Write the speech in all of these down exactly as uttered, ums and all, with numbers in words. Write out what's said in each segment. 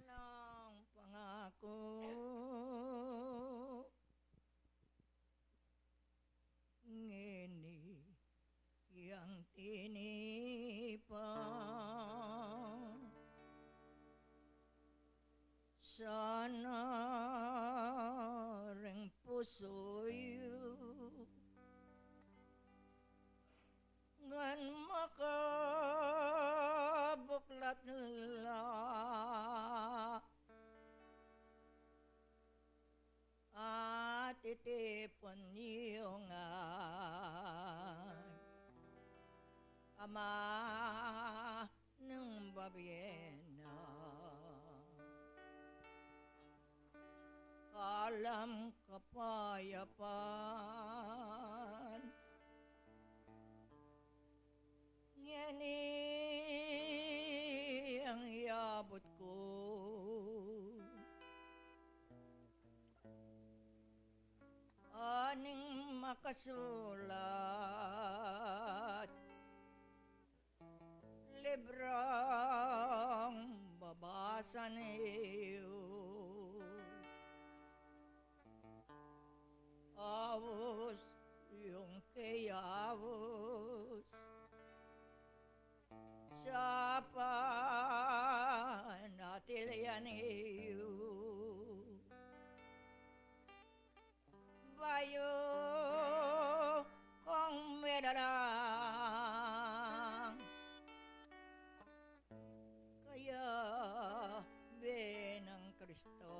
Nang pangaku ngeni yang tinipa, sana ring pusu yu ngan makabuklat la at itipun yu ngan, Ama, nang babie na. Kalam kapayapan ngeni ang yabut ku. Aning makasulat, librong babasa niyu. Aus yung kay aus sa panatilian niyu. Bayu kong medalang kayabe nang Kristo.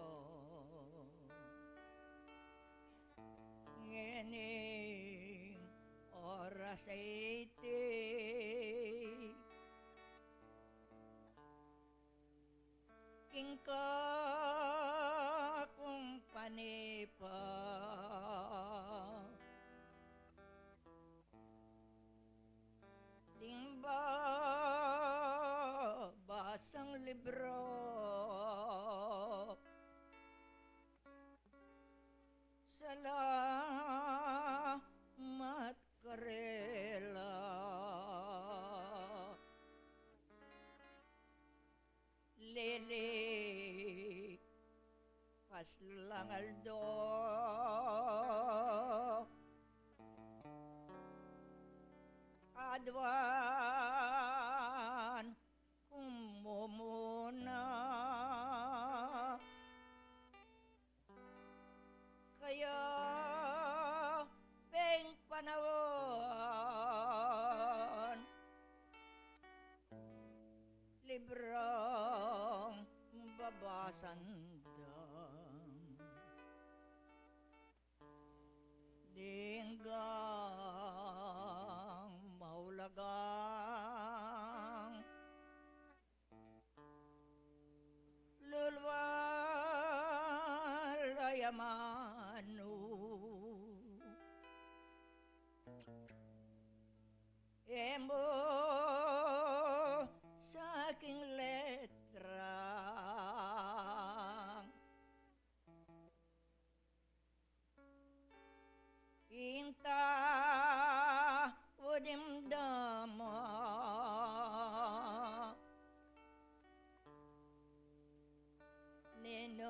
Ngening oras iti king kakumpani pa ding babasang libro. Salamat karela. Lili, paslang aldo, aduan kung mumuna. Kaya peng panaun, librong babasan da. Dinggang maulagang lulwal a yamanu. Emu sa king letra Ing tau dimdama ninong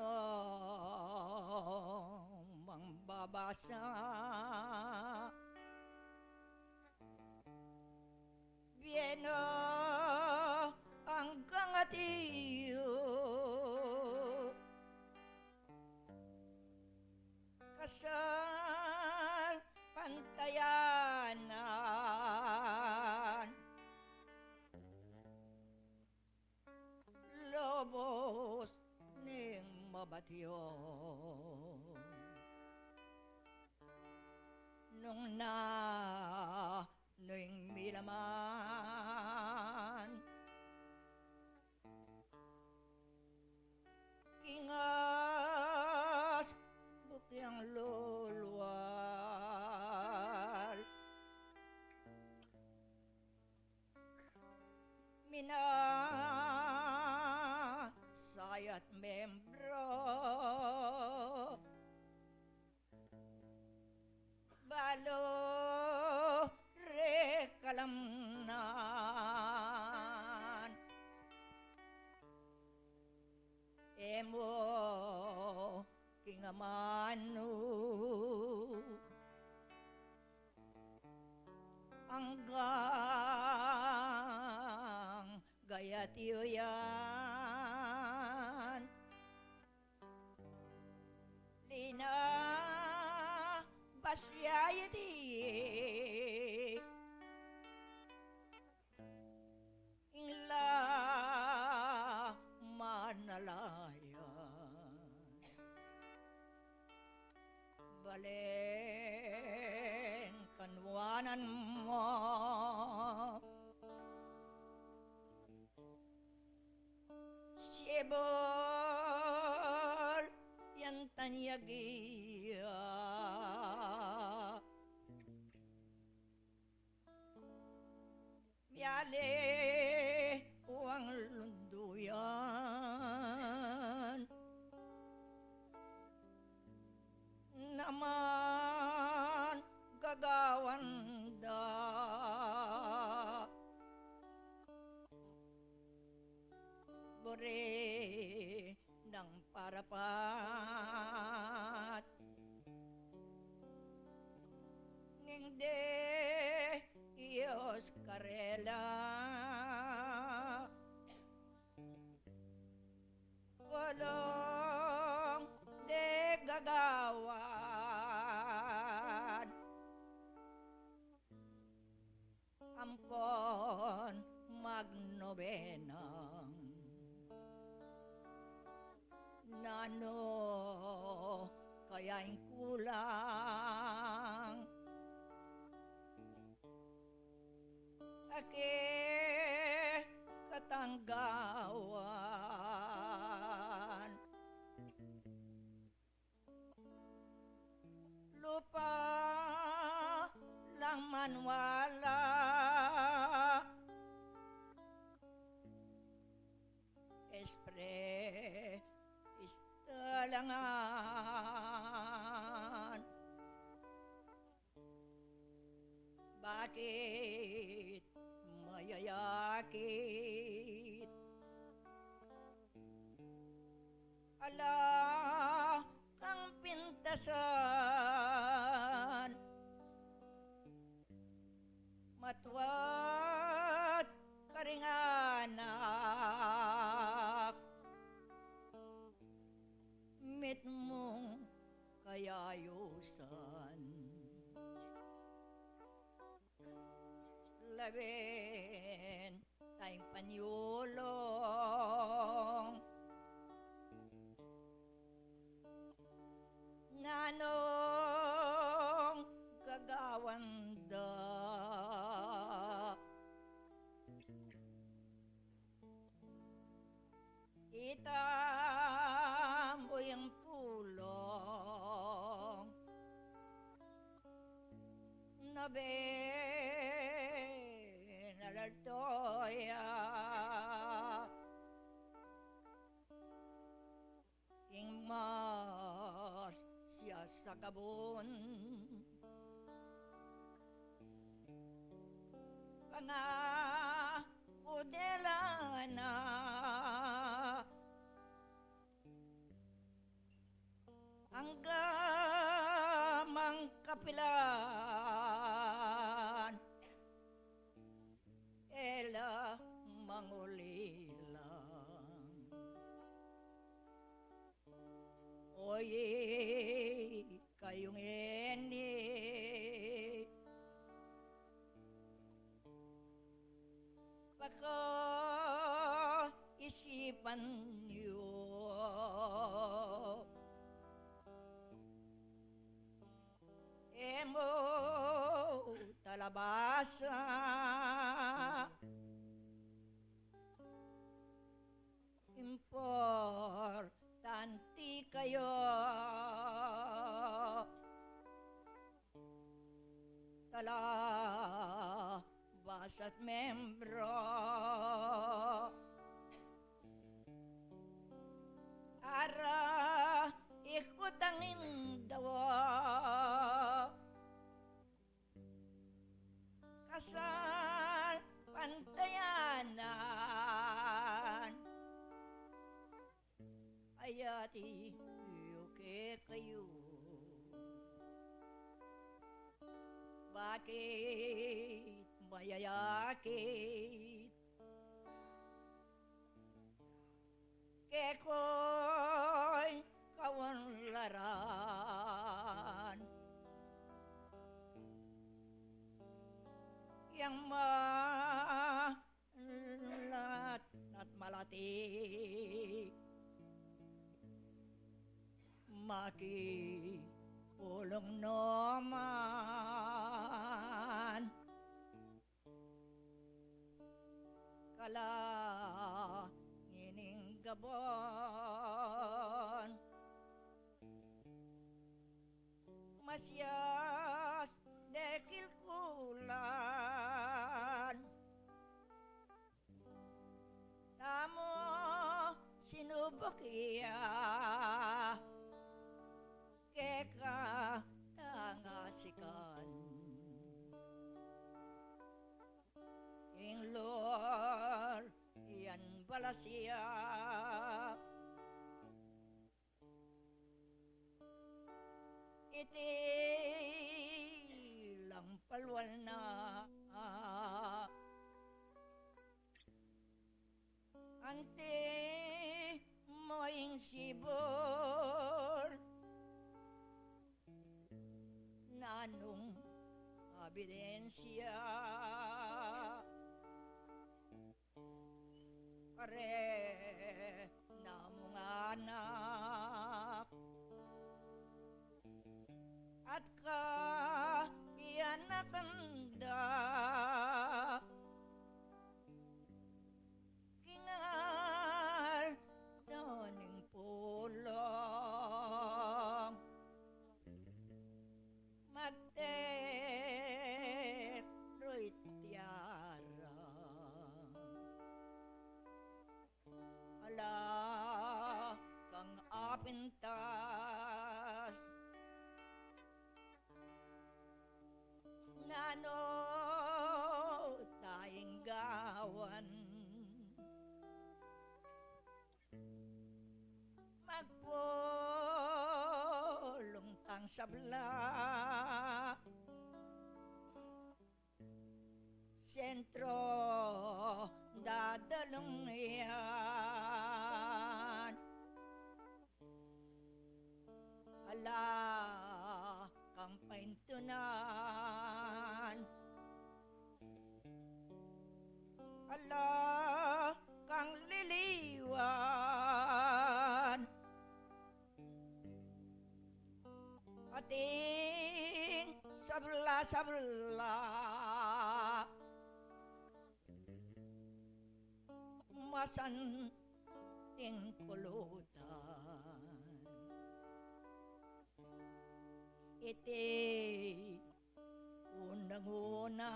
mangbabasa, bie na anggang atiu kasalpantayanan. Lobos ning mabatio nung na nu ing milaman. Kingas bukyang lulual, minasayat membro, balu rekalamnan. E mu king amanu anggang gayat yu yan. Linabas ya iti ing laman a layan. Balen kanuanan mu, sibul yang tanyag ya. Miali uwang lunduyan naman gagawan da. Buri nang parapat ning Dios karela. Walang de gagawan ampon magnobenang nanu kaya ing kulang aki katanggawan. Lupa lang man wala, espre istalangan. Bakit mayayakit? Ala kang pintasan, matwad karing anak mitmung kayayusan. Lawen tayng panyulung nanung gagawan da. Itambu yang pulung na binalaltoya. Ing mas siya sa kabun nga kudela na, angga mang kapilan, e la mangulilang. Oy, kayu ngeni, pakaisipan yu. E mu talabasa, importante kayu. Talabasa't membro, ara ikutang indawa, kasalpantayanan. Ayati yu kekayu. Bakit mayayakit kekong kaunlaran? Yang ma- lat at malati, makikulung no man. Kala ngining gabon, masias dekil kulan. Tamu sinubuk ya keka tangasikan. Ing lor yan balas ya. Iti lang palwal na. Anti mo ing sibul, nanung ebidensya? Kareng namung anak at kapianakan da, king aldo ning pulung, magteruy tiara. Ala kang apintas, nanu tayang gawan? Magpulung tang sabla, sentro dadalung yan. Ala kang paintunan, ala kang liliwan, ating sabla-sabla, masanting pulutan. Iti unang-una,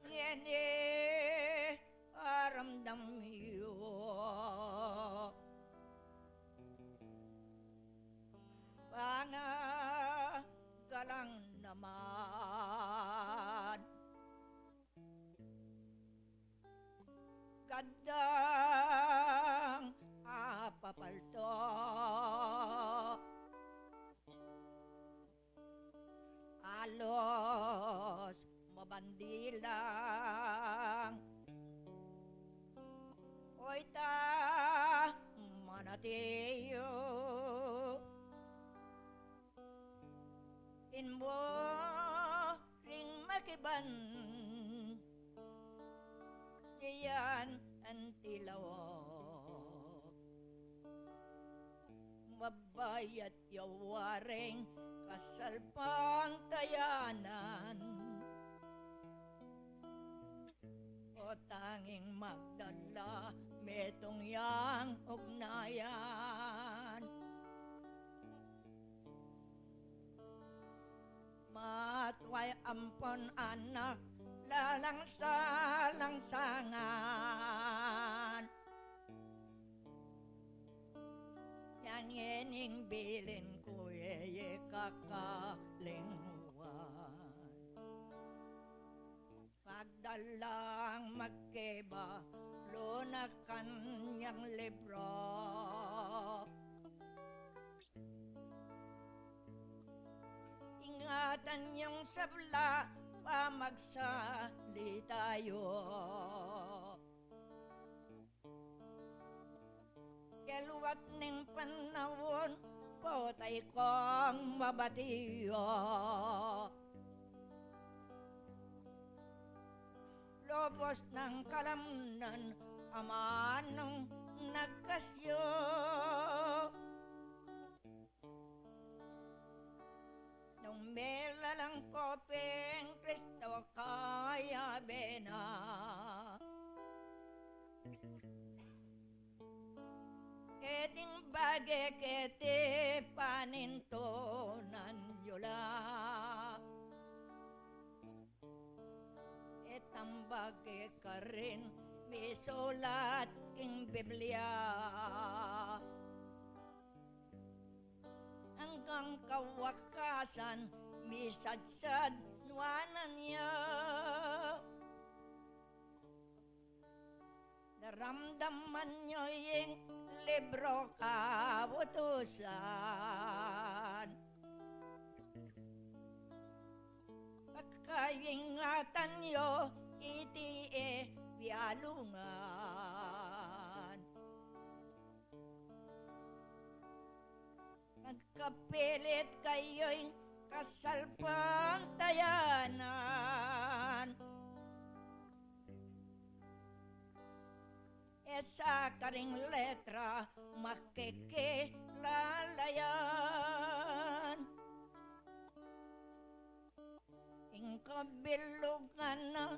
ngeni aramdam yu, pangagalang naman. palto. Alos mabandi lang, oy ta manatiyu. Ing buring makiban, iyan anti lawak. Mabayat ya waring kasalpantayanan. O tanging magdala metung yang ugnayan. Matway ampon anak lalangsa-langsangan. Yang ining bilin ku e ye kakalingwan. Pagdalang magkiba, lunakan yang libro. Ingatan yung sabla, pamagsalita yu. Keluat ning panaun, potay kong mabatiya. Lubos nang kalamnan, amanung nagkasya. Nung melalang koping Kristo kayabe na. Keting bage keti panintunan yu la. Itang bage karin misulat king Biblia. Anggang kawakasan misadsad nuanan ya. Daramdaman yu ing libro kautusan. Pagkaingatan yu iti e pialungan. Magkapilit kayu'y kasalpantayanan. E sa karing letra makikilalayan. Ing kabilugan na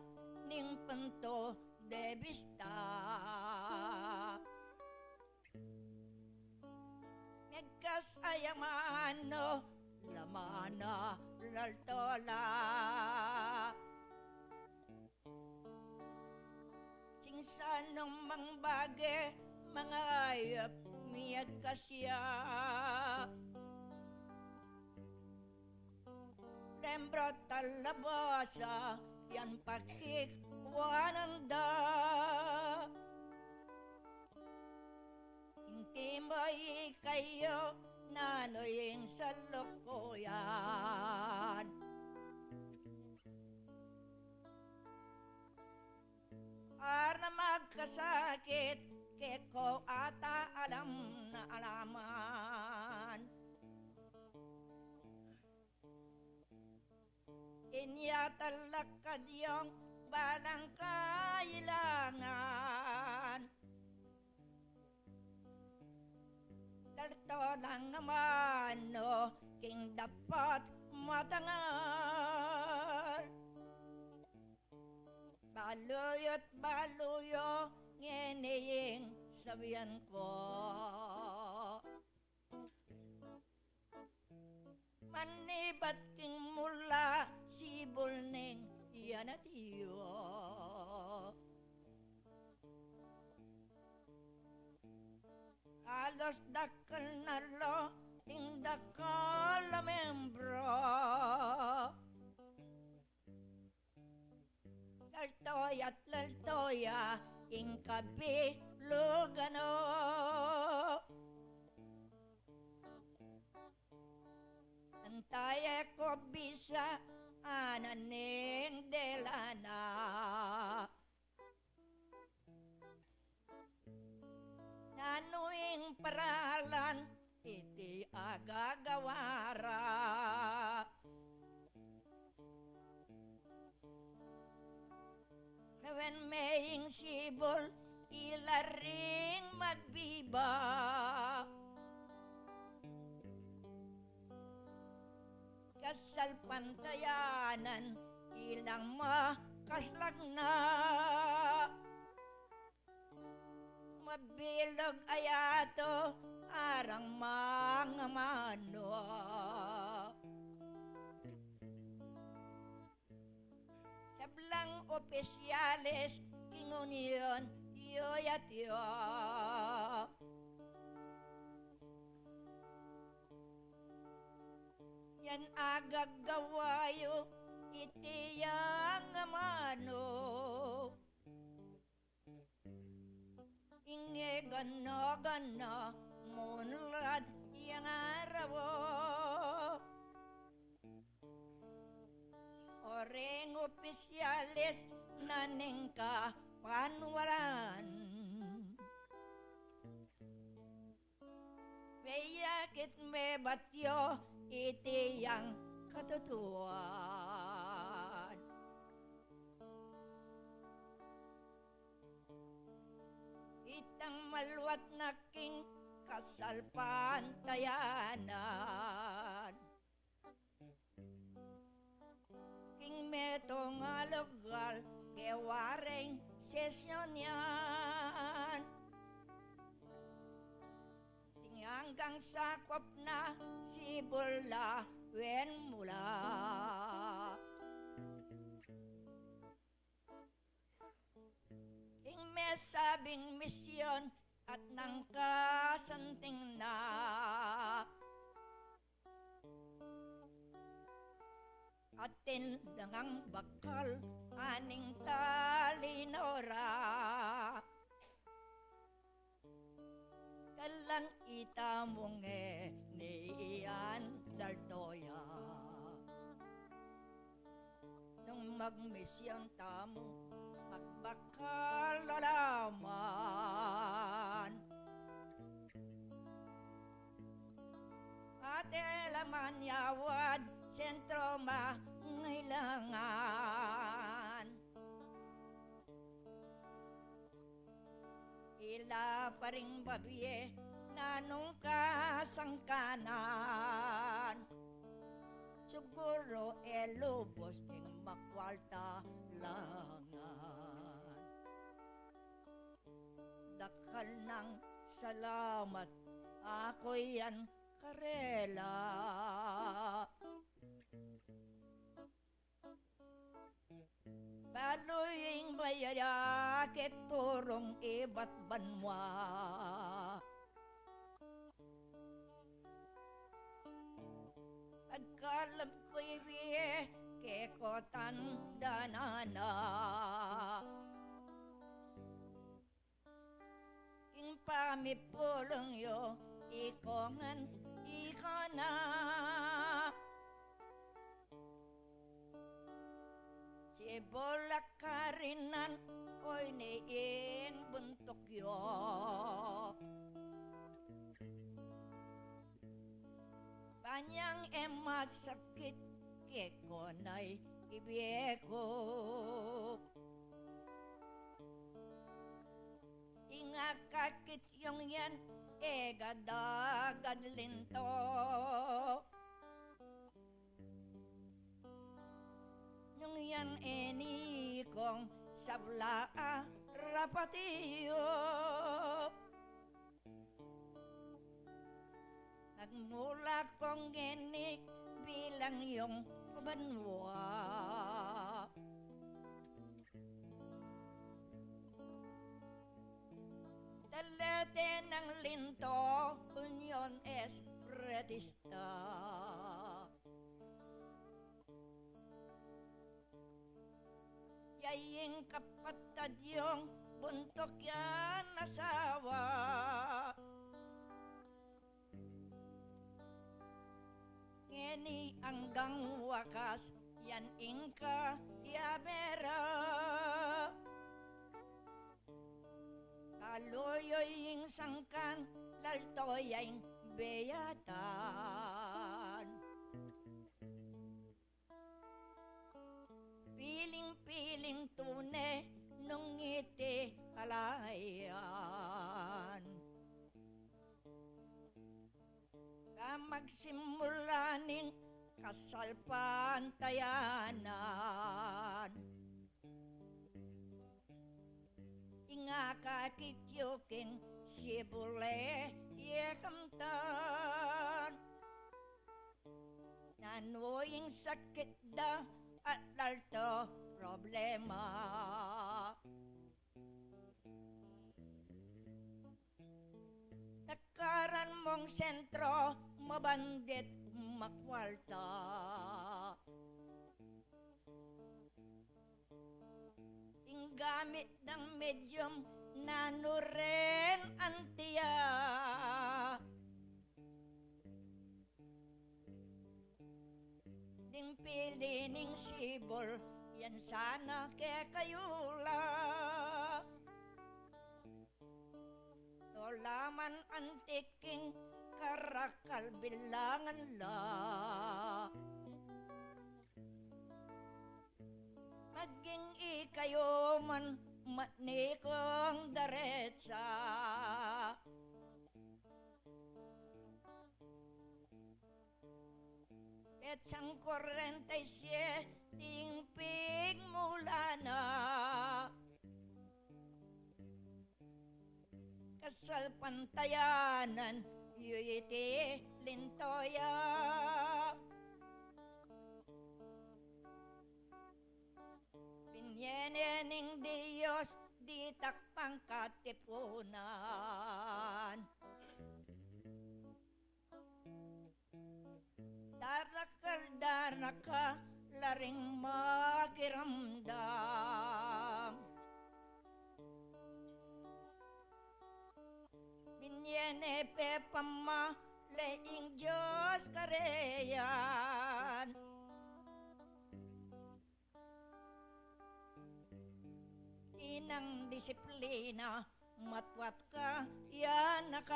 ning punto de bista. Migkas a ya mano, lamana lalto la. Sing sanumang bage, mangayap miyagkas ya. Rembrandt talabasa, yan pakikwanan da. Inti mo ikayu, nanu ing salukuyan. Ar na magkasakit, keko ata alam na alaman. Inya talakad yung balang kailangan. Dalto lang amanu king dapat matangal. Baluyu't baluyu ngeni ing sabian ku. Manibat king mula sibul ning yan atiyu. Alos dakal na lo ing dakal a membro. Lalto ya't lalto ya ing kabilugan o. ko bisa, ana ning dela na. Nanu ing paralan iti agagawa ra? Nawen me ing sibul, ila ring magbiba. Kasalpantayanan, ilang makaslag na. Mabilug a yatu, arang mangamanu. Sablang opisyales king Union yu yatyu. Yan agagawa yu, iti yang amanu. Ing e gana-gana munlad yang araw, o ring opisyales na ning kapanwaran. Peyakit me batyo iti yang katutuan. Itang maluat na king kasalpantayanan. King metung a lugal kewa reng sesyon yan. King anggang sakup na sibul la wen mula. Ing mesabing misyon at nang kasanting na. Atin lang ang bakal aning talinaw ra. Kalang ita mung e ni iyan laltoya. Nung magmisyon tamu, magbakal alaman. Ate laman yawad sentro mangailangan. Ila pa ring babie nanung kasangkanan. Siguru e lubus ing makwalta langan. Dakal nang salamat aku yan karela. Balu ing mayayakit turung ibat banua. Agkalub ku ibie ke ku tandanan na. Ing pamipulung yu, ikongan, ikona. Sibul a karinan, oy, ni ing buntuk yu. Panyang e masakit, kekonay ibie ku. Ing akakit yung yan, e gadagad linto. Nung yan e ni kong sabla a rapatiyo. Nagmula kong geni bilang yung banua. Dalete nang linto, Union Espiritista. Yaying kapatad yung buntuk yan asawa. Nge Ni anggang wakas, yan ing kayame ra. Kaluyo ing sangkan, lalto ya ing beyatan. Piling-piling tune nung iti kalayan. Ka magsimula ning kasalpantayanan. Ing akakit yu king sibul e kamtan. Nanu ing sakit da at lalto problema. Nakaran mung sentro, mabandit, makwalta. Ing gamit dang medium, nanu rin antia. Ding pili ning sibul, yan sana kekayu la. Nolaman anti king karakal bilangan la. Maging ikayu man matni kung daretsa. Petsang kuarenta y siyete ing pigmula na. Kasalpantayanan yu iti linto ya. Binie ne ning Dios ditak pangkatipunan. Darakal-darakal la ring makiramdam. Binie ne pepamale ing Dios kareyan. Inang disiplina, matwat kayanakan.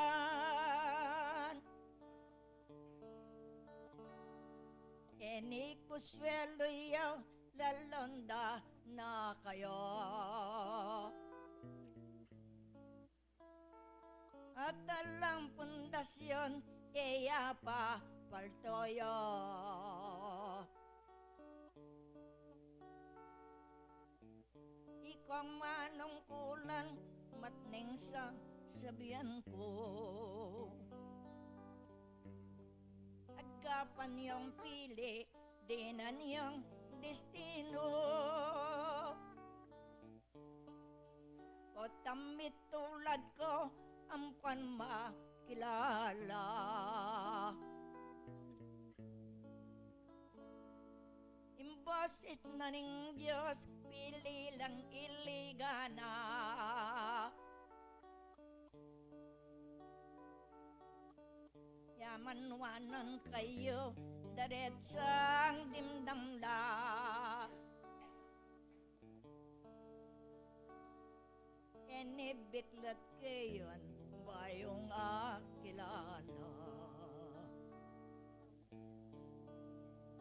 Keni kuswelu ya, lalonda na kayu. At alang pundasyon, e ya pa paltoyo. Ikong manungkulan, matning sasabian ku. Agapan yung pili, dinan yung destino. Potang mitulad ko, ampuan makilala. Ing boses na ning Dios, pili lang iligana. Yaman wanan kayu, daretsang dimdam la. Keni biklat kayun, bayung akilala.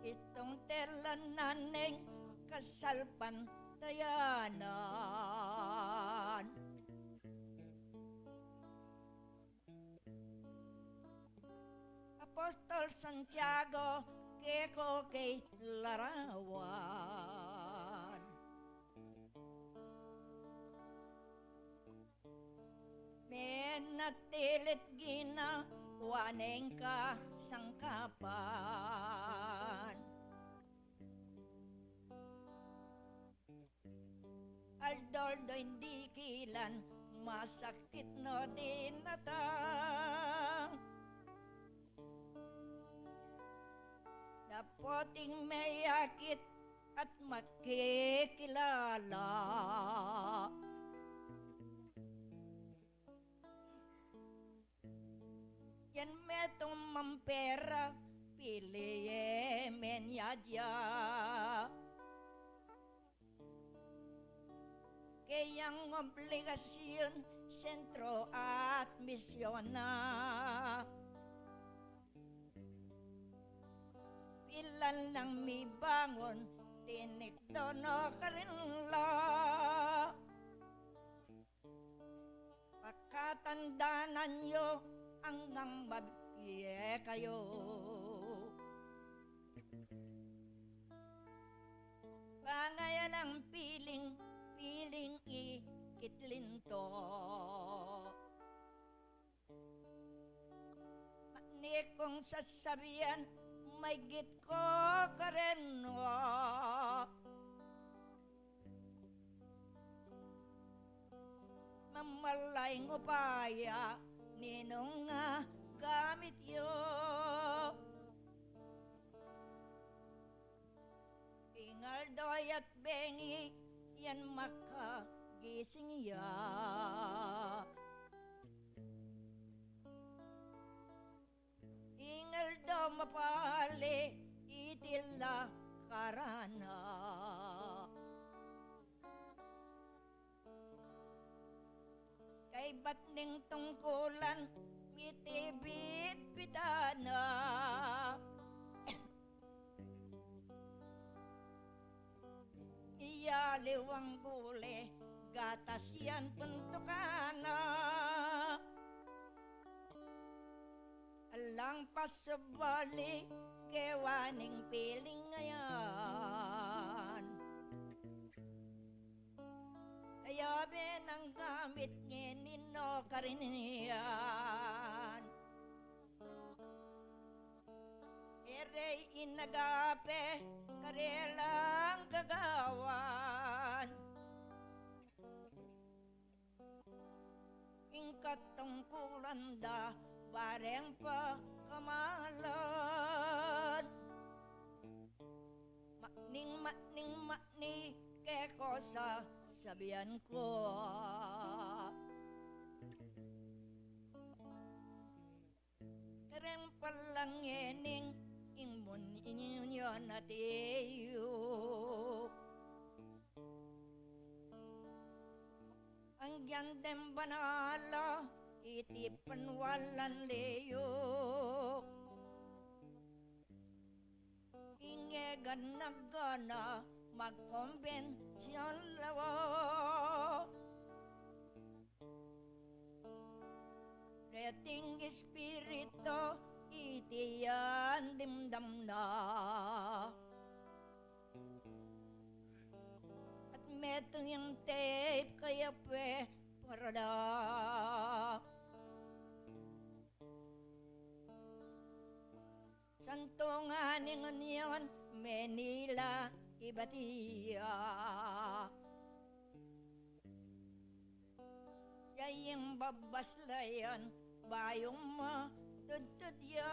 Itung tela na ning kasalpantayanan. Apostol Santiago, keko ke larawan. Menatilit ginawa neng kasangkapan. Aldo-aldo ing dikilan, masakit no dinatang. Dapot ing meyakit at makikilala. Yan metung mampera, pili e menyadya. Keyang obligasyun, sentro at misyun na. Pilan lang mibangun, tinikdo no karin la. Pakatandanan yu anggang mabie kayu. Pangayalang piling, piling ikit linto. Mani kung sasabian, maygit ku karin wa. Mamalay ngu pa ya, ninung a gamit yu. Ing aldo ya't bengi, yan makagising ya. Ing aldo mapali, iti la karana. Kaybat ning tungkulan, mitibit bitana. Iyaliwang gule, gatas yan puntukan na. Alang pasubali, kewa ning piling a yan. Ayabe nang gamit ngeni no karin yan. E re inagape, karelang gagawan. Ing katungkulan da, bareng pakamalad. Maning, maning, mani, keko sasabian ku. Kareng palang ngening, ing mun inyun yu natiyu. Anggian deng banal a, iti panwalan liyu. Ing e gana-gana magkombensyon lawa. Reting espiritu iti yan dimdam na. At metung yang tape kaya pe parala. Santungan ning Union, Manila, ibat iya. Yaying babas la yan, bayung matudtud ya.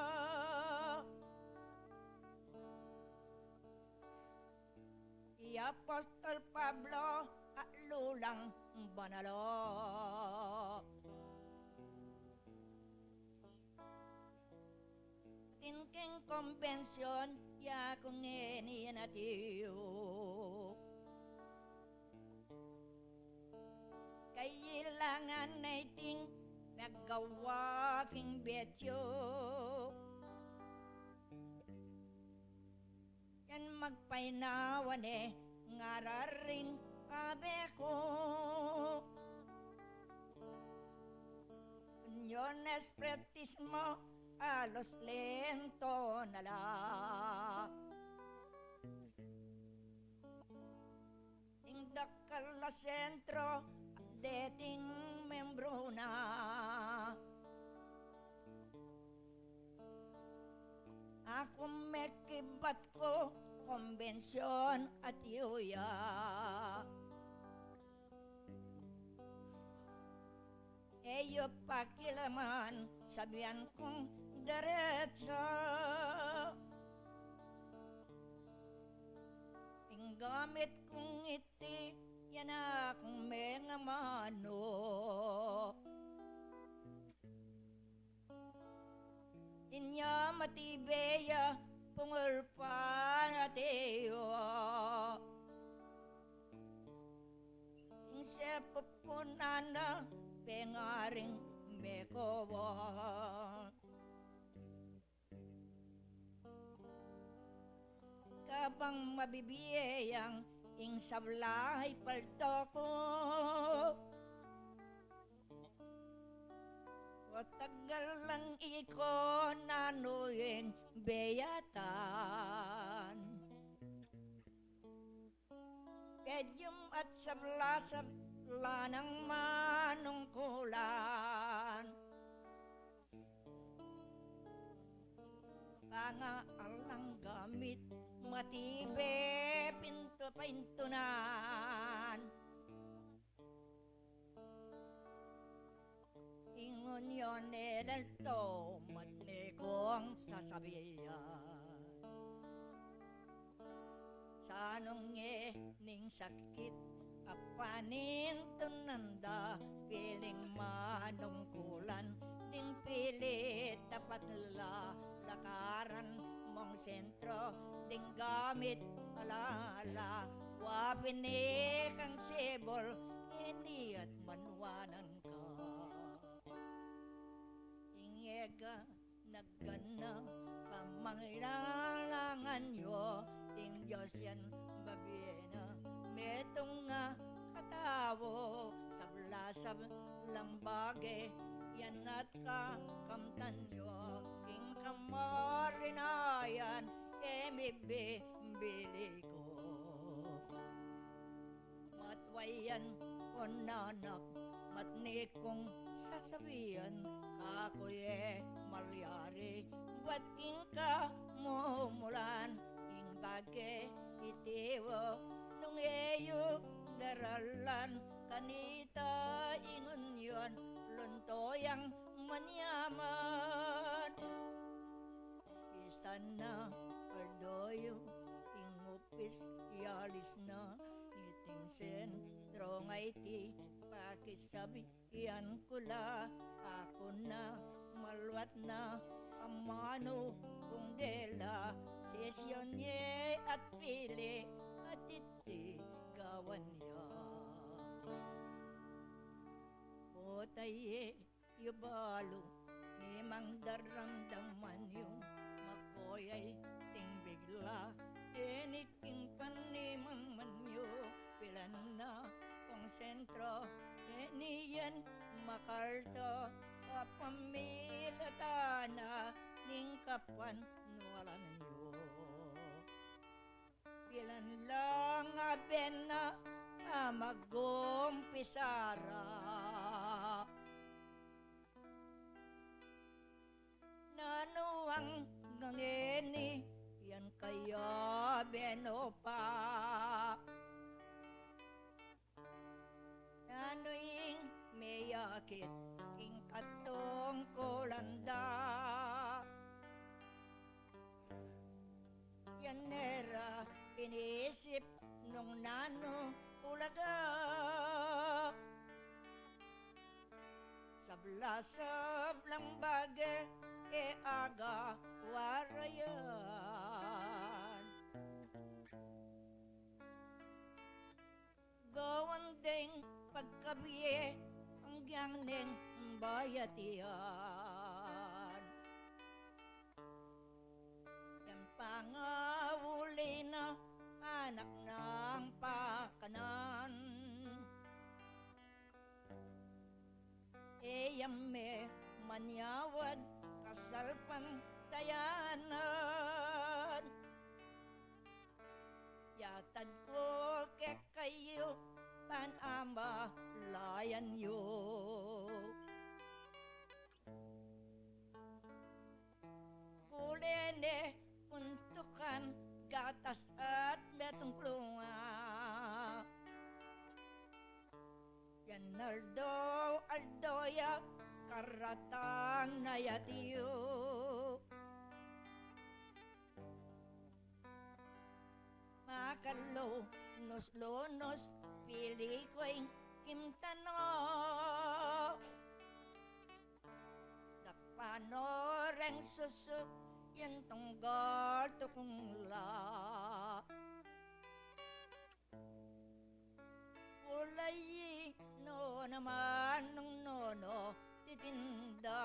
I Apostol Pablo, a lulang banal a. Atin king kombensyon, ya kung ngeni yan atiyu. Kailangan na iting paggawa king betyu. Yan magpainawa ne ngararing abe ku. Uniones Espiritismo, alos lento na la. Ing dakal a sentro, deting membru na. Aku mekibat ku kombensyon at yuya. E yu pakilaman, sabian kung deretsa. Ing gamit kung iti, yan akung mengamanu. Inya tibe ya pungul pa na tiyo. Ing sepupunan na pengaring mekuan. Kabang mabibie yang ing sabla i paldo ku. O tagal lang iko nanu ing beyatan. Pedyum at sabla-sabla nang manungkulan. Pangaalang gamit matibe pintu paintunan. Ing unyon e lalto matne kung sasabian. Sanung e ning sakit a panintunan da piling manungkulan ding pili tapat la lakaran mong sentro ding gamit alala wa pinikang sibol ini at manwanan ka. Ingega nagana pamangailangan yo ing Dios yan babie na metung a katau sabla-sab lang bage yan at kakamtan yo ing kamarinayan e mibibili ko. Matwayan o nanak matne kung sasabian kaku e malyari bat king kamumulan ing bage iti wo nung e yu daralan kanita ing unyon lunto yang manyaman. Pisan na aldo yu ing opisyalis na iting sentro nga iti pakisabian ku la aku na malwat na amanu kung dela sesyon ye at pili at iti gawan ya. Potay ye yu balu imang daramdaman yu makoyay ting bigla ini king panimang manyu pilan na kung sentro ini yan makalto kapamilatan na ning kapanwalan yu. Pilan lang a bena a magumpisara. Nanu ang ngeni yan kaya beno pa. Nanu ing meyakit ing katungkulan da. Yan nera inisip nung nanu ulaga. Sabla-sablang bage e aga warayan. Gawan deng pagkabie anggyang neng bayat iyan. Yang pangauli na anak nang pakanan. E yang me manyawad kasalpantayanan. Yatad ku kekayu panamalayan yu. Kule ne puntukan gatas at metung pluma. Yan aldo-aldo ya karatan na yatiyu. Makalunus-lunus pili ku ing kimtano. Dapano reng susu Yan tunggal tukung la. Ulay no naman nung nono titinda.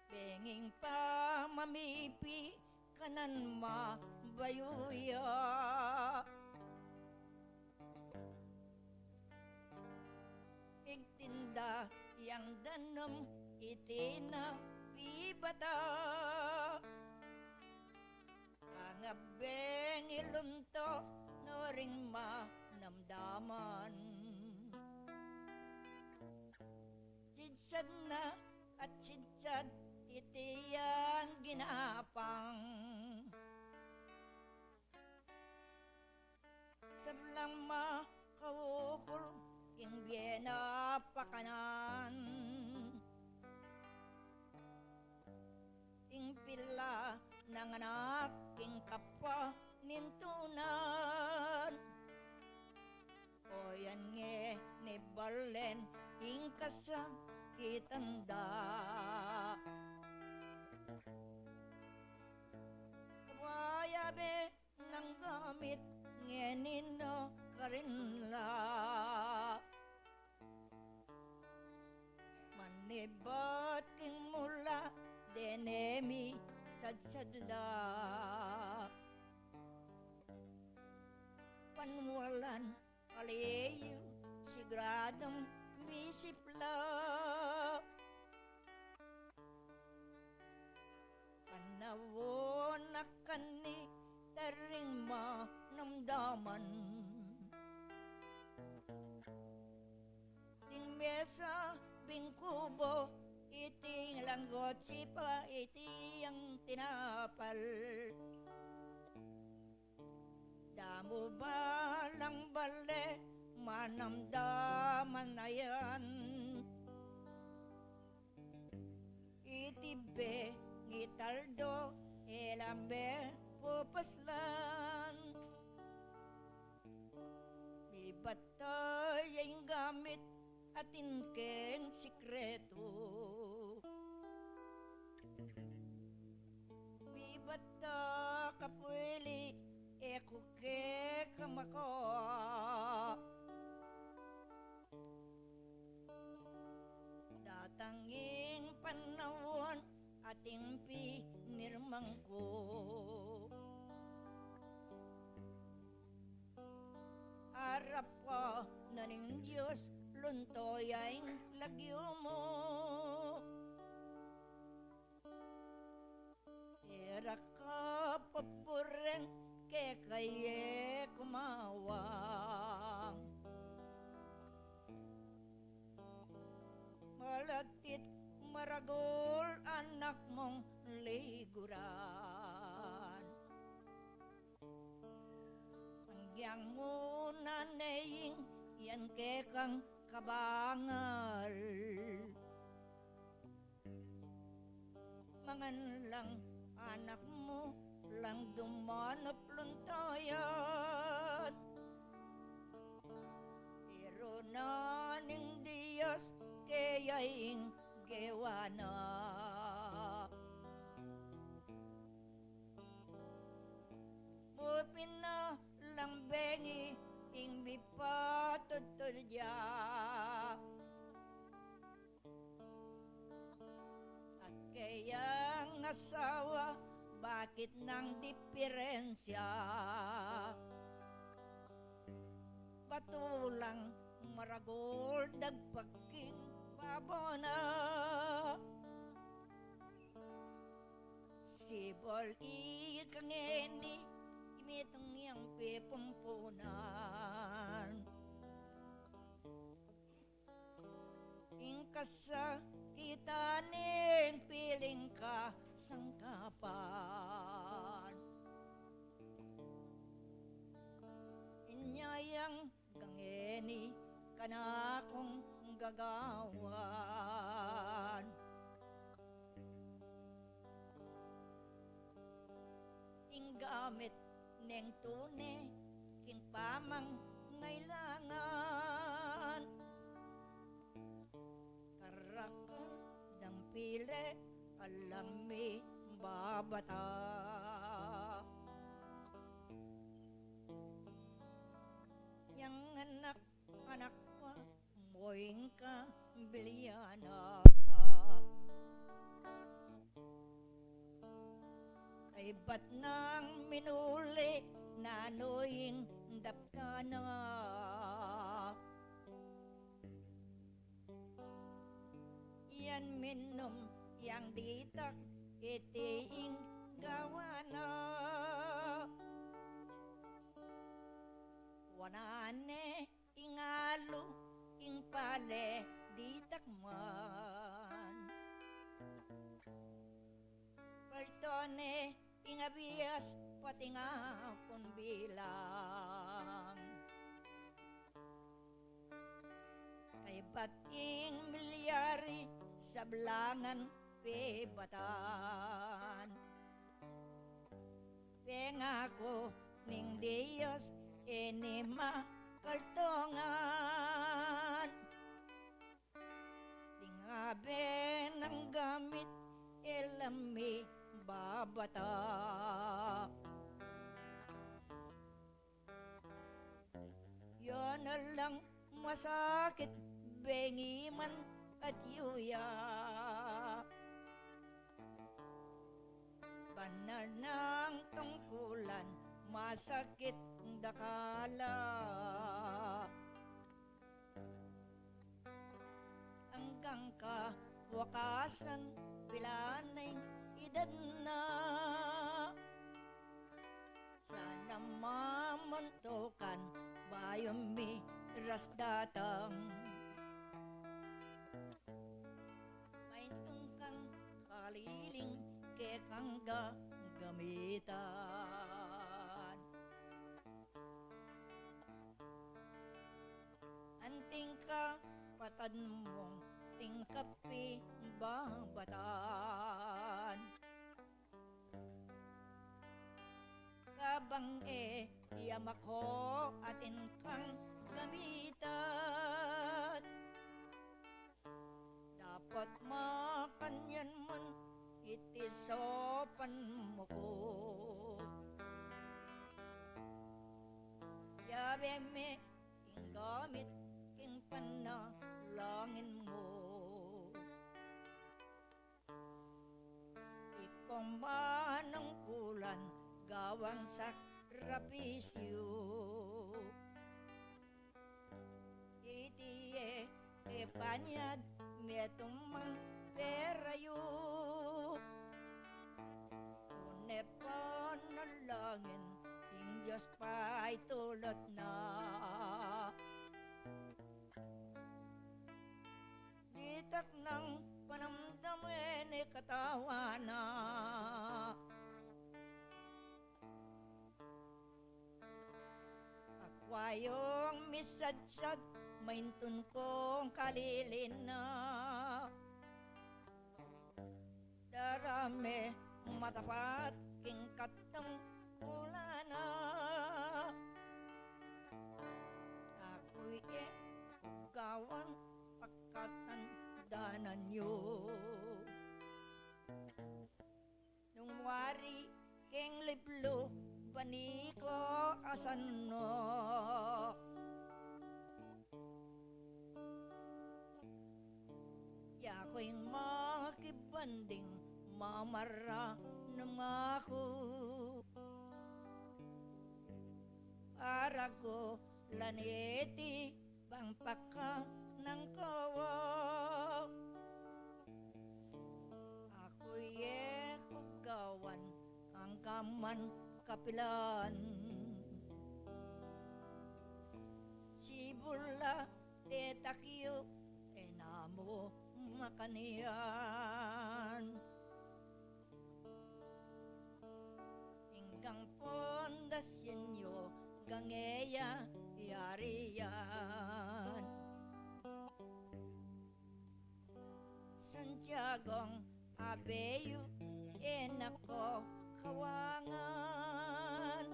Benging pamamipi kanan mabayu ya. Igtinda yang danum iti na pibata. Angabeng ilunto no ring manamdaman. Sidsad na at sidsad iti yang ginapang. Sablang makaukul king bie na pakanan. Ing pila nang anak king kapanintunan. O yan ngeni balen ing kasakitan da. Kabayabe nang gamit ngeni no karin la. Manibat king mula dene misadsad la. Panwalan aliyu sigradung misipla. Panawon na kani taring manamdaman. Ding mesa bingkubo iti langgot sipa iti yang tinapal. Damu balang bale manamdaman na yan. Iti bengi taldo e la me pupaslan. Mibat ta ya ing gamit atin keng sikretu. Mibat ta kapwili e ku keka maka. Datang ing panaun atin pinirmang ku. Arap ka na ning Dios, lunto ya ing lagyu mu. E ra ka paburen keka e kumawang. Malatit maragul anak mung liguran. Anggiyang mu na ne ing yan kekang kabangal. Mangan lang anak mu lang dumanup luntayan. Pero na ning Dios keya ing gewa na. Bupin na lang bengi ing mipatudtud ya. At keyang asawa, bakit nang diperensya? Batu lang maragul dagpag king babo na. Sibul ika ngeni, imitung yang pipumpunan. Ing kasakitan ning piling kasangkapan. Inya yang kangeni kanakung gagawan. Ing gamit neng tune king pamangailangan. Karakal dang pile alang mibabata. Yang anak, anak wa, moing ka bilyana. Kaybat nang minuli, nanu ing daptan na? Yan minum yang ditak, iti ing gawa na. Wanan ne ing alu, ing pale ditak man. Palto ne ing abias, pati nga pun bilang. Kaybat ing milyari, sablangan pibatan. Pengaku ning Dios, e ne makaltungan. Ding abe nang gamit, e la mibabata. Yan alang masakit, bengi man at yuya. Banal nang tungkulan, masakit dakala. Anggang kawakasan, pila na ing edad na. Sana mamuntukan, bayu miras datang. Maintun kang kaliling, kekang gagamitan. Anting kapatad mung tingkap pibabatan. Kabang e ya mako, atin kang gamitan. Dapat makanyan man iti saupan mu ku. Yabe me ing gamit king panalangin mu. Ikong manungkulan gawang sakripisyu. Iti e, e panyad metung mang perayu. Une panalangin, ing Dios paitulut na. Ditak nang panamdaman e katawan na. Akwa yung misadsad, maintun kung kalilin na. Darame matapat king katang ulana. Aku ye gawan pakatandanan yu. Nung wari keng liblu, bani ko asan no. Yaku ing makibanding, mamara nung aku. Para ku lan iti bang paka nang kawa. Aku ye ku gawan anggaman kapilan. Sibula te takyu, e na mu makanyan. Inggang pundasyon yu, gang e ya yarian. Santiagong abe yu, e na ko kawangan.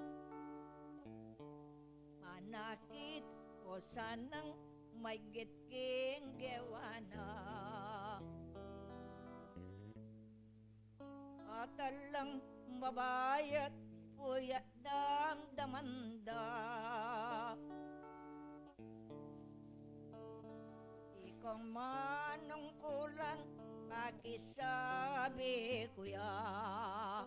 Manakit ko sanang maygit king gewa na. Alang babayat, puyat damdaman da. Ikong manungkulan, pakisabi ku ya.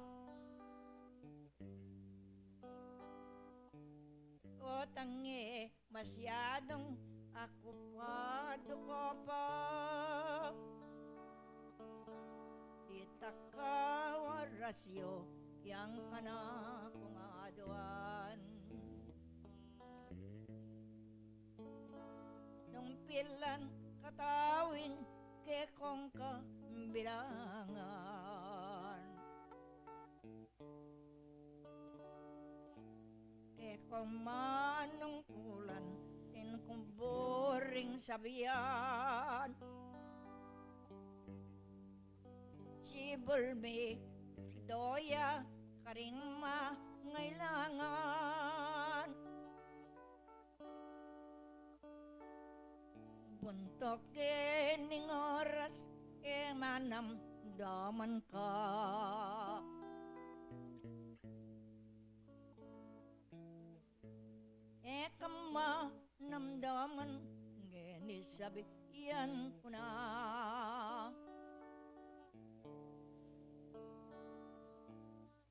O tange, masyadung akupadu ka pa. Di ta kawarasyo yang kana kung aduan. Nung pilan katawin kekong kabilangan. Kekong manungkulan, atin kung buring sabian. Sibul mi doya karing mangailangan. Buntuk kening oras, e manamdaman ka. E ka manamdaman, ngeni sabian ku na.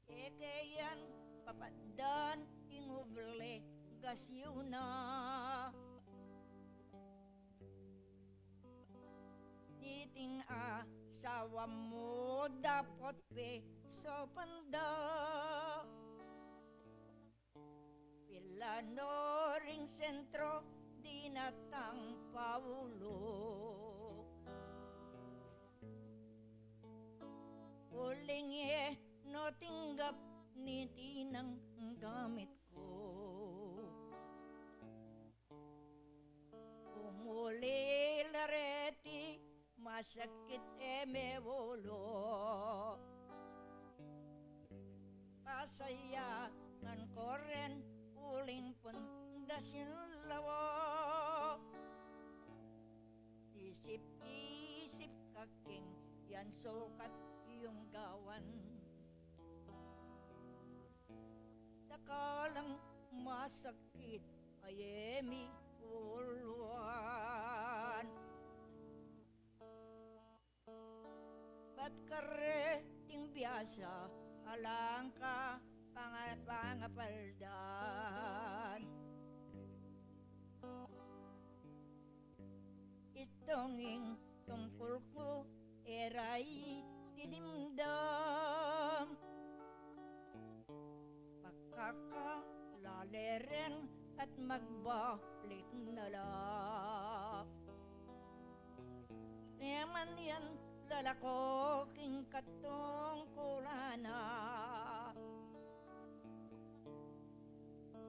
Keke yan papatdan ing obligasyun na. Niting asawa mu dapot pesopan da. Pilan no ring sentro dinatang paulu. Uling e no tinggap niting gamit ku. Umuli la reti, masakit e me ulu. Pasayangan ko ren uling pundasyan lawa. Isip-isip ka king yan sukat yung gawan. Dakalang masakit a e mi uluan. Bat kareting biasa alang ka panga-, pangapaldan. Itong ing tungkul ku e ra i didimdam. Pakakalale ren at magbalik na la. Meman yan lalako king katungkulan na.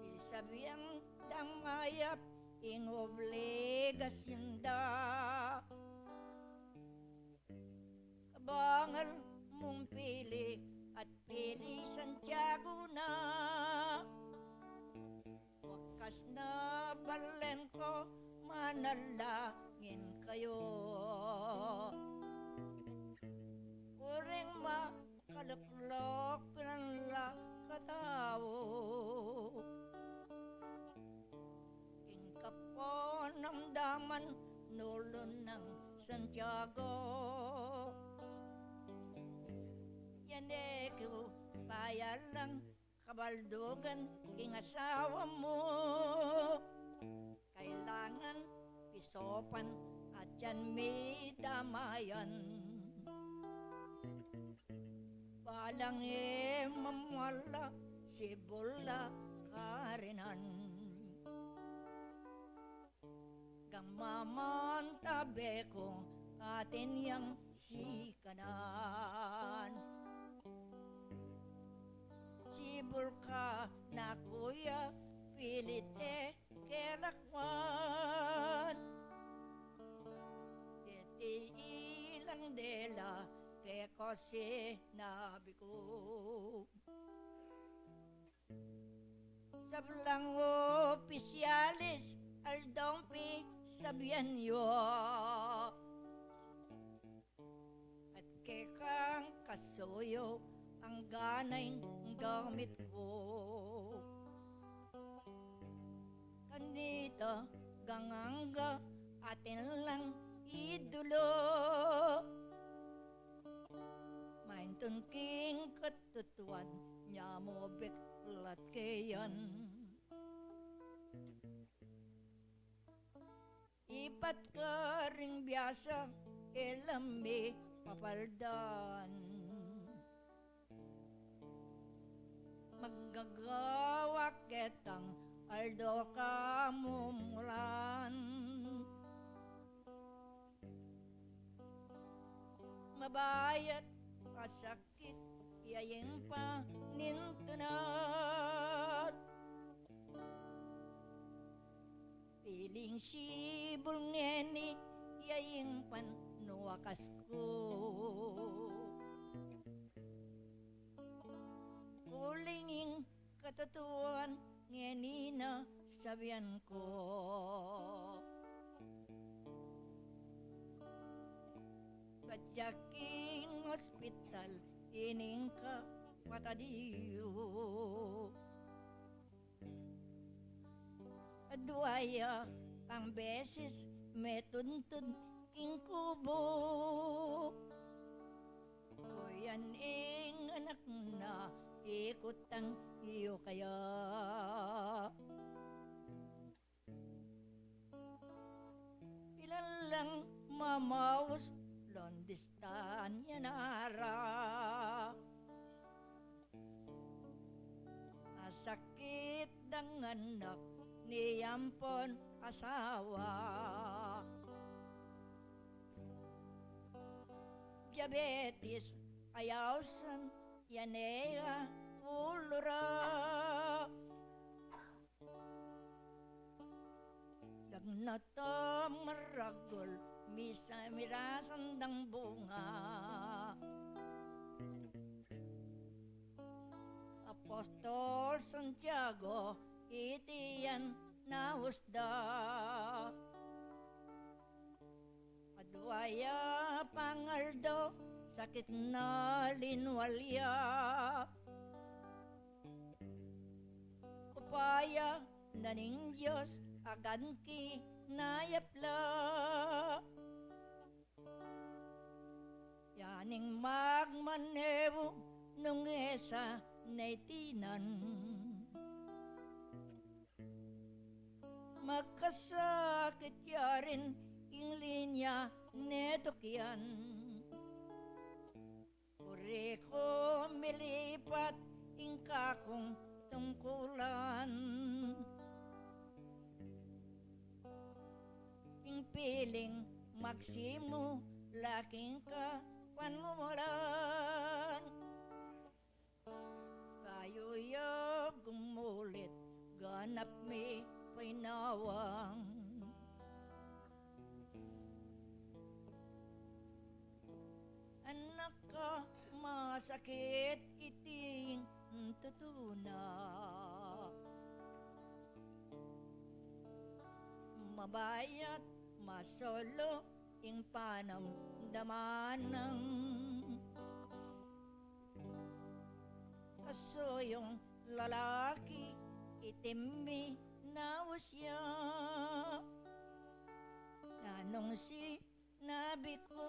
Isabian dang mayap ing obligasyun da. Kabangal mung pili at pili Santiago na. Wakas na balen ku, manalangin kayu. Uling ma kaluklok pilan la katau. King kapanamdaman nulu nang Santiago. Yan e ku payalang kabaldugan king asawa mu. Kailangan pisopan at yan mi damayan. Balang e mamala sibul la karinan. Gamaman tabe ku atin yang sikanan. Sibul ka na kuya, pilit e ke lakwan. Deti ilang dela ke ku sinabi ku. Sablang opisyalis, aldong pisabian yu. At kekang kasuyu ang gana ing gamit ku. Kanita gangangga atin lang idulu. Maintun king katutuan nya mu biklat keyan. Ipat karing biasa e la mi papaldan. Magagawa ketang aldo kamumulan. Mabayat a sakit ya ing panintunat. Piling sibul ngeni ya ing panuakas ku. Uling ing katutuan ngeni na sabian ku. Padya king ospital ining kapatad yu. Adwa ya pang beses metuntud king kubo. Kuyan ing anak na ikutang yu kaya. Pilan lang mamaus long distanya na ra. Asakit dang anak ni ampon asawa. Diabetes, ayausan ya ne a ulura. Dagnat a maragul, misa mirasan dang bunga. Apostol Santiago iti yan nausda. Adwa ya pang aldo sakit na linwal ya. Upaya na ning Dios agan kinayap la. Ya ning magmanebu nung e sa ne tinan. Makasakit ya rin ing linya ne tukyan. Buri ku milipat ing kakung tungkulan. Ing piling magsimula king kapanumulan. Kayu ya gumulit, ganap mi painawang. Anak ka, masakit iting tutuna. Mabayat masolo ing panamdaman nang. Kaso yung lalaki, itim minaus ya. Nanung sinabi ku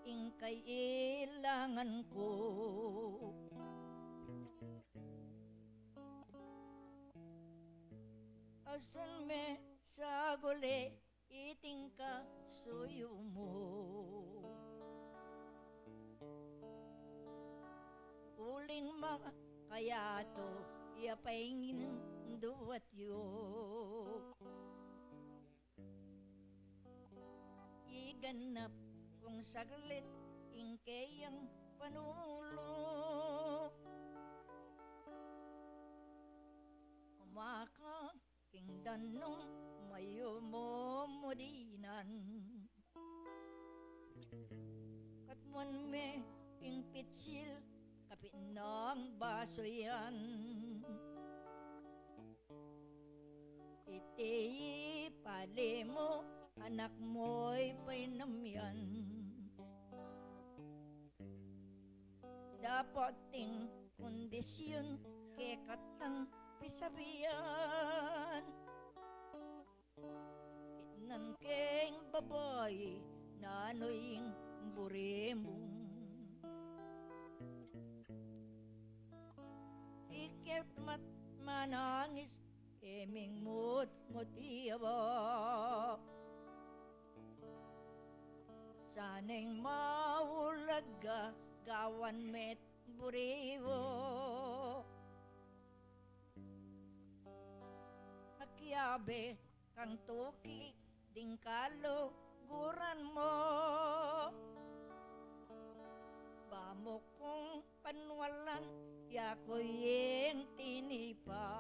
ing kailangan ku. Asan me saguli iting kasuyu mu. Uling makayatu ya painduat yu. Iganap kung saglit ing keyang panulu. Umaka king danum mayumu mu dinan. Katmuan me ing pitsil kapit nang basu yan. Iti pali mu anak mu'y painum yan. Dapot ing Isyun kekatang pisabian. Itnan keng babai, nanu ing buri mu? Iket mat manangis, e ming mutmut ya ba? Saneng maulag ka gawan met buri wu. Akiabe kang tuki ding kaluguran mu. Ba mu kung panwalan ya ku ing tinipa.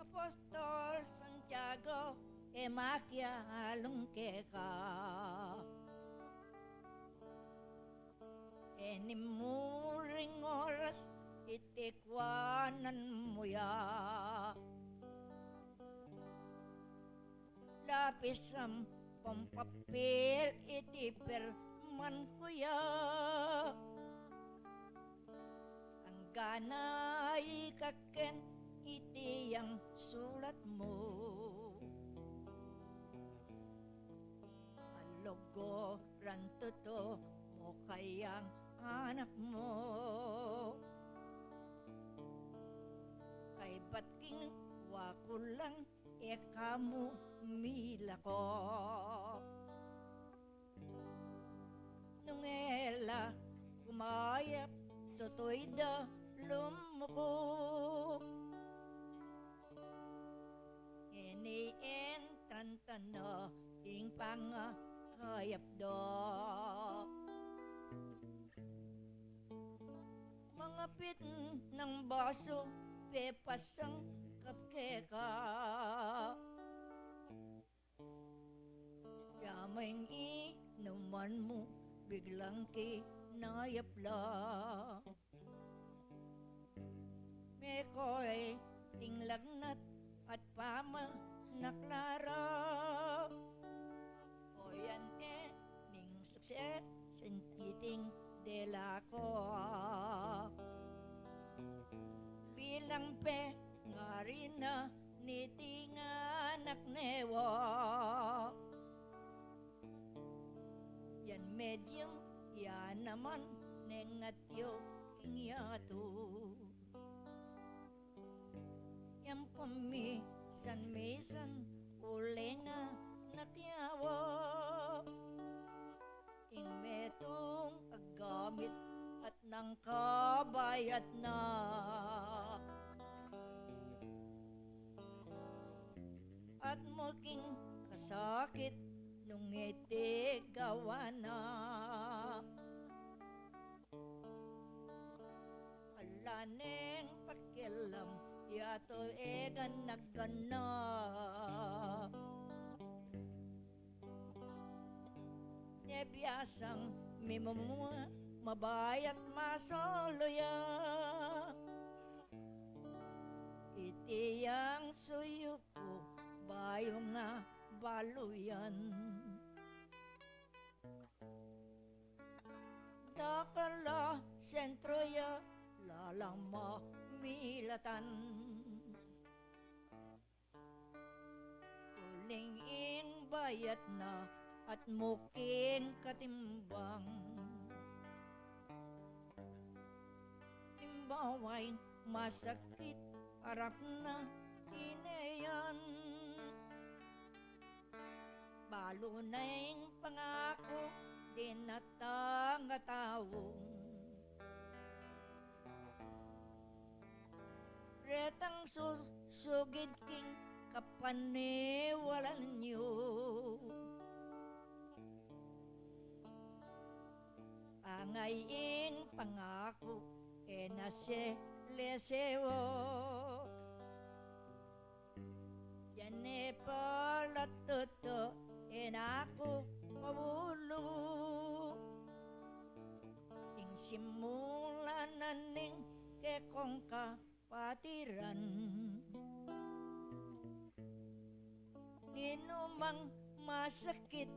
Apostol Santiago, e makialung keka. E ni muring oras iti kuanan mu ya. Lapis ampong papil iti pirman ku ya. Anggana ika ken iti yang sulat mu. Aluguran tutu mu kayang anak mu. Kaybat king wa ku lang e ka mu milako. Nung e la kumayap tutuy da lumuku. Ini entran tana ing pangakayap da. Mangapit nang basu pepasang kap keka. Ya meng inuman mu biglang kinayap la. Meko e ding lagnat at pamanaklara. O yan e ning sukse sentiting dela ko. Bilang pengari na niting anak ne wa. Yan medium ya naman neng atyu king yatu. Yang pamisan-misan uli nga nakyawa. Ing metung a gamit at nang kabayat na. At muking kasakit nung iti gawa na. Ala neng pakialam, yatu e ganagana. Ne biasang mimumua, mabayat masolo ya. Iti yang suyu ku, bayu nga balu yan. Dakal a sentro ya, lalang mamilatan. Uling ing bayat na at muking katimbang. Timbawang masakit, arap na ine yan. Balu na ing pangaku, dinatang a taung. Retang susugid king kapaniwalan yu. Angay ing pangaku, e na selesewo. Yan e pala tutu, e na ku mabulu. Ing simula na ning kekong kapatiran. Ninumang masakit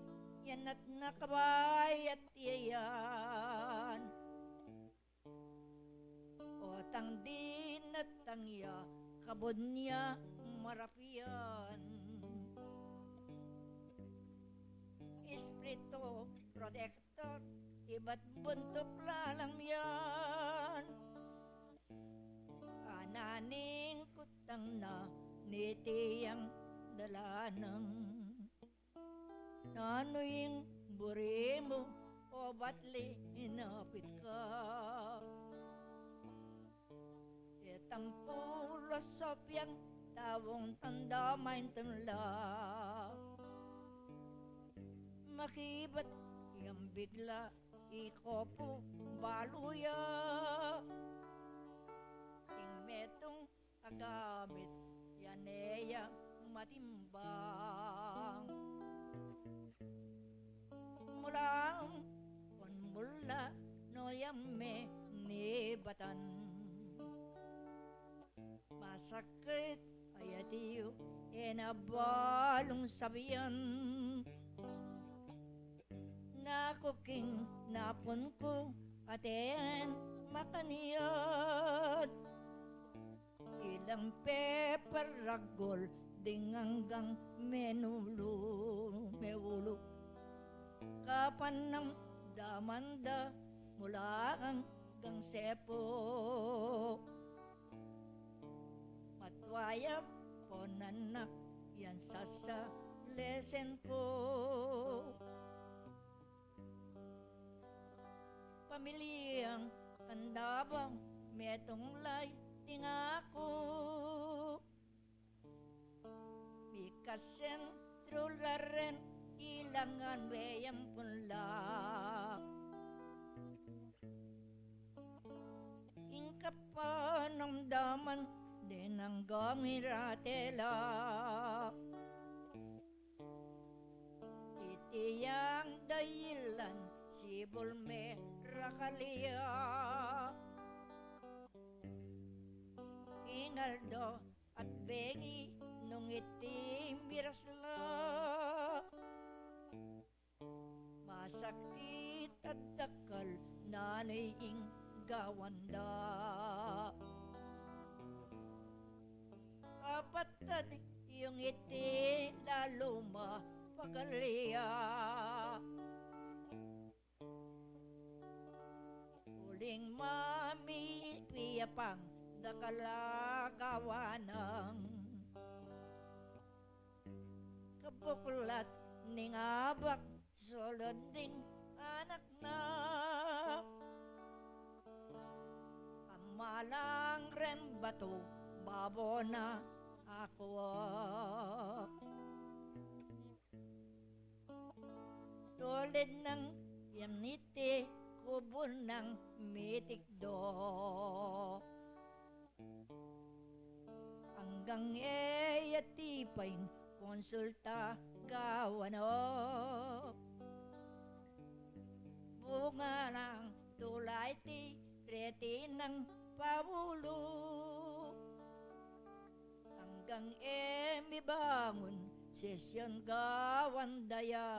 Yan at nakabayat ya yan. Otang dinatang ya, kabud ya marapian. Espiritu protektor, ibat buntuk lalam yan. Ananing kutang na niti yang dalanan. Nanu ing buri mu, o batli, inapit ka? Itang pulos o piang taung tanda maintun la. Makibat yang bigla, iko pu balu ya. Ing metung agamit, yan e ya matimbang. Mula pun mula no yang me nibatan. Masakit ayat yu, e na balung sabian. Naku king napun ku, atin makaniat. Ilang peparagul ding anggang menulu, meulu. Kapanamdaman da mula anggang sepu. Matwaya pun anak yan sasa lesen ku. Pamilyang tanda bang metung lay tingaku. Mikasen trularen ilangan weyang punla. Ing kapanamdaman de nang gamirate la. Iti yang dayilan sibul me rakal ya. Ing aldo at bengi nung iti miras la. Masakit at dakal nanu ing gawan da. Kapatad, yung iti lalu mapagal ya. Uling mamipiya pang dakal a gawan nang kabuklat ning abak sulud ding anak na. Pamalang ren batu babo na aku. Tulid nang yan iti kubul nang mitikdo. Anggang e ya tipain konsulta gawan o. Bunga nang tulay ti reti nang pabulu. Anggang e mibangun sesyon gawan da ya.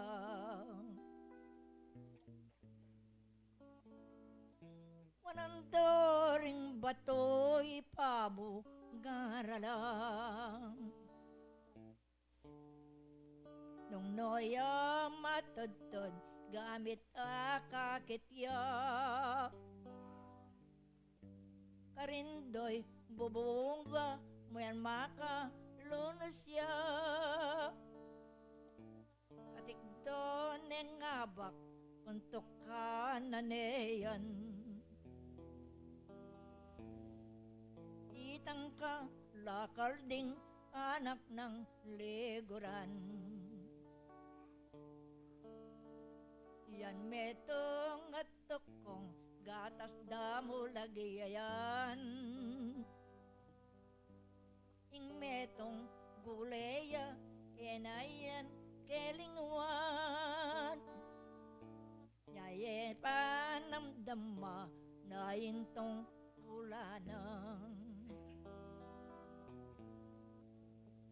Wanan da ring batu ipabu garalan. Nung noya matudtud gamit akakit ya. Karin doy bubunga mu yan makalunus ya. Katikdo neng abak untuk kanan ne yan. Itang kalakal ding anak nang liguran. Yan metung at tukong gatas damu lagi yan. Ing metung gule ya e na yan kelingwan. Nya e panamdam ma na intung kulanang.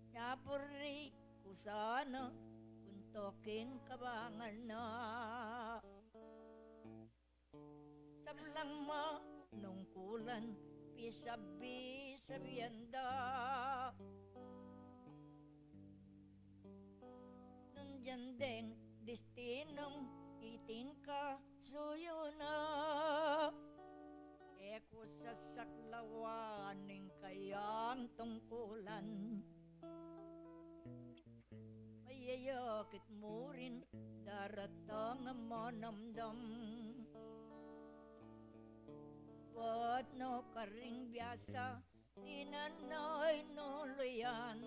Nya buri ku sana kunto king kabangan na. Sablang manungkulan, pisabi-sabian da. Nung dinan deng destinung iting kasuyu na, e ku sasaklawan ing kayang tungkulan. Mayayakit mu rin daratang a manamdam. Bat no karing biasa, inan na inuluyan.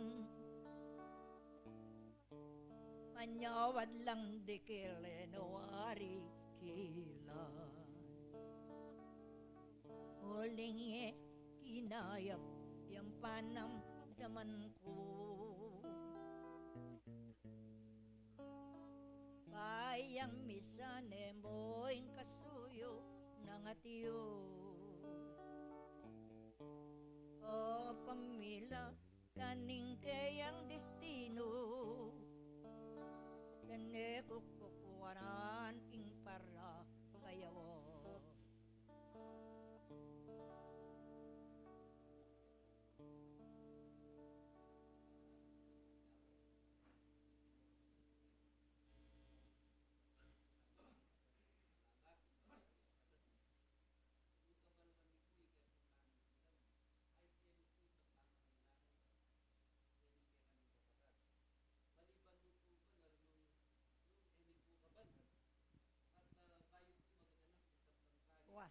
Manyawad lang dikil e no arikilan. Uling e kinayap yang panamdaman ku. Bayang misan e mu ing kasuyu nang atiu. O pamila kaning keyang destinu, kene ku kukuanan ing para kayawan. Wa.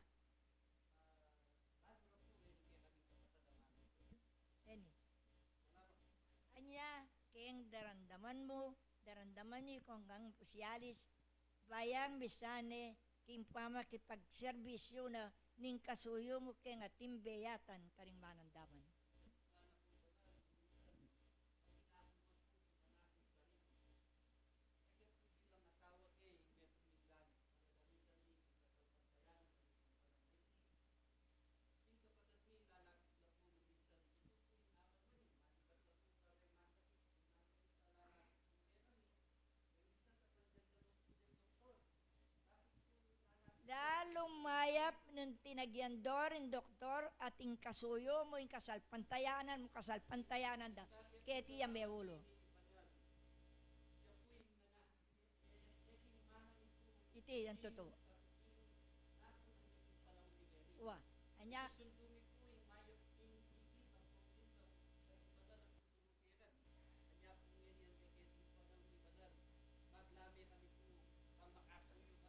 Eni. Anya, keng daramdaman mu, daramdaman yu kung gang usialis, bayang misan e king pamakipagserbisyu na ning kasuyu mu keng ating beyatan karing manamdaman. Lalung mayap nung tinagian do ring doktor at ing kasuyu mu, ing kasalpantayanan mu, kasalpantayanan da keti ya meulu. Iti yang tutu. Wa, anya.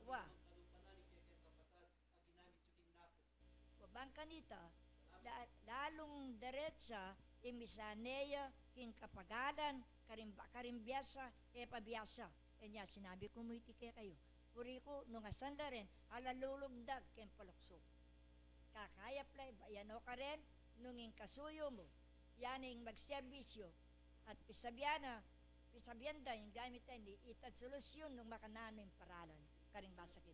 Wa. Wa, bang kanita, la-, lalung deretsa, imisan ne ya king kapagalan, karing ba-, karing biasa, e pa biasa. Enya, sinabi ku mu iti kekayu. Buri ku, nung asan la rin, ala lulugdag keng paluksuk. Kakayap la, iba ya no karen, nung ing kasuyu mu, yan ing magserbisyu, at pisabian na, pisabian da, ing gamit yan, itad solusyun nung makananu ing paralan, karing masakit.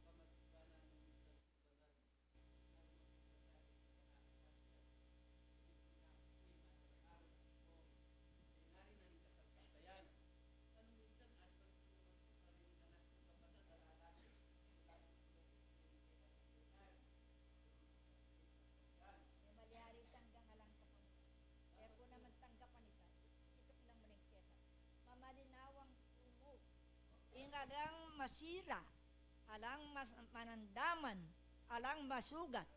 E malyari tanggang alang kapamunan. E ku naman tanggapan ita. Ito lang maning keta. Mamalinawang tumu. Ing alang masira, alang mas-, manandaman, alang masugat.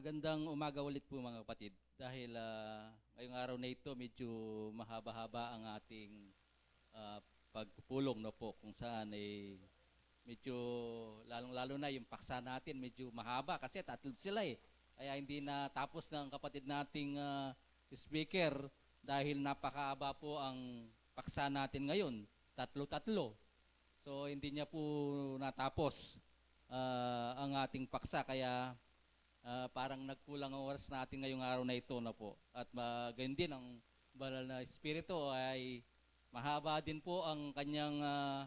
Magandang umaga ulit po, mga kapatid. Dahil ah, ngayong araw na ito, medyo mahaba-haba ang ating ah, pagpupulong, no po, kung saan eh, medyo lalong-lalo na yung paksa natin, medyo mahaba kasi tatlo sila eh. Kaya hindi na tapos ng kapatid nating ah, speaker dahil napakahaba po ang paksa natin ngayon, tatlo-tatlo. So hindi niya po natapos ah, ang ating paksa, kaya ah, parang nagkulang ang oras natin ngayong araw na ito na po. At ah, gayon din, ang banal na Espiritu ay mahaba din po ang kanyang ah,